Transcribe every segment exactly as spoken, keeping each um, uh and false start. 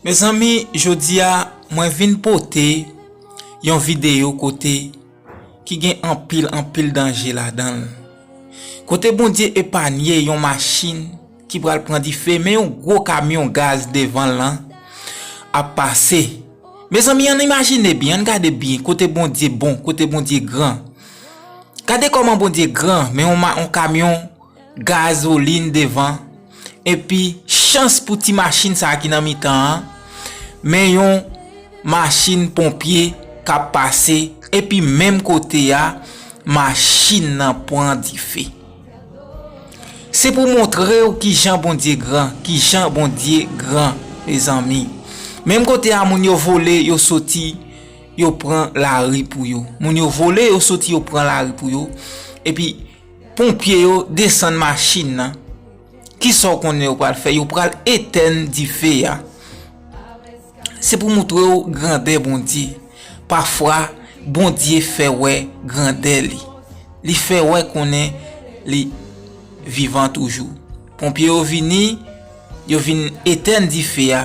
Mezanmi, jodi a, mwen vin pote yon videyo kote ki gen anpil, anpil danje ladan l. Kote Bondye epanye yon machin ki pral pran dife, men yon gwo kamyon gaz devan l lan ap pase. Mezanmi, ann imajine byen, ann gade byen kote Bondye bon, kote Bondye gran. Gade kòman Bondye gran, men yon ma-, yon kamyon gazolin devan, epi chans pou ti machin sa a ki nan mitan an, men yon machin ponpye k ap pase, epi menm kote a, machin nan pran dife. Se pou montre w kijan Bondye gran, kijan Bondye gran, mezanmi. Menm kote a, moun yo vole, yo soti, yo pran lari pou yo. Moun yo vole, yo soti, yo pran lari pou yo. Epi, ponpye yo desann machin nan. Kisa w konnen yo pral fè? Yo pral etèn dife a. Se pou montre w grandè Bondye. Pafwa, Bondye fè wè grandè li. Li fè wè konnen li vivan toujou. Ponpye yo vini, yo vin etèn dife a.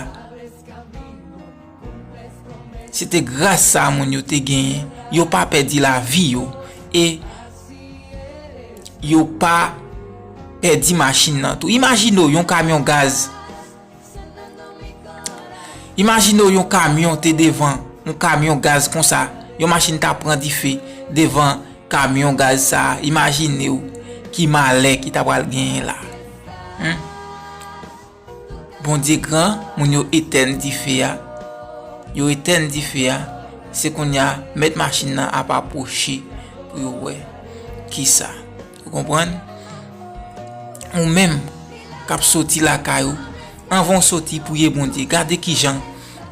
Se te gras sa moun yo te genyen. Yo pa pèdi lavi yo. E yo pa pèdi machin nan tou. Imajine w yon kamyon gaz. Imajine w yon kamyon te devan, yon kamyon gaz konsa. Yon machin ta pran dife devan kamyon gaz sa a. Imajine w ki malè ki ta pral genyen la. Hmm? Bondye gran, moun yo etèn dife a. Yo etèn dife a. Se kounye a, mèt machin nan ap apwoche pou yo wè kisa. Ou konprann? Ou menm k ap soti lakay ou, anvan w soti, priye Bondye. Gade kijan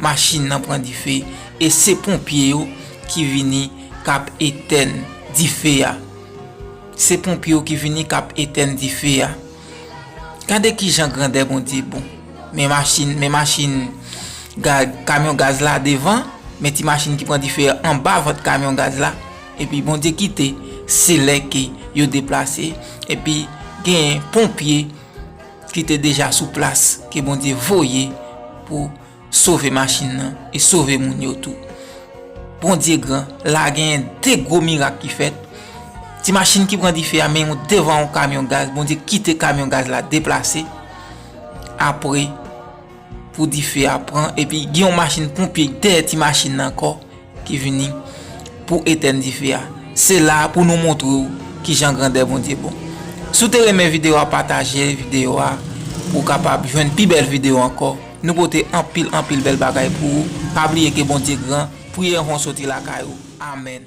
machin nan pran dife. E se ponpye yo ki vini k ap etèn dife a. Se ponpye yo ki vini k ap etèn dife a. Gade kijan grandè Bondye bon. Men machin, men machin ga-, kamyon gaz la devan, men ti machin ki pran dife a anba vant kamyon gaz la. Epi Bondye kite, se lè ke yo deplase. Epi genyen ponpye ki te deja sou plas, ke Bondye voye pou sove machin nan e sove moun yo tou. Bondye gran, la genyen de gwo mirak ki fèt. Ti machin ki pran dife a, men yon devan yon kamyon gaz, Bondye kite kamyon gaz la deplase. Apre, pou dife a pran, epi gen yon machin ponpye dèyè ti machin nan ankò ki vini pou etèn dife a. Se la pou nou montre w kijan grandè Bondye bon. Si w te renmen videyo a, pataje videyo a pou w kapab jwenn pi bèl videyo ankò. Nou pote anpil, anpil bèl bagay pou ou. Pa bliye ke Bondye gran. Priye anvan w soti lakay ou. Amèn.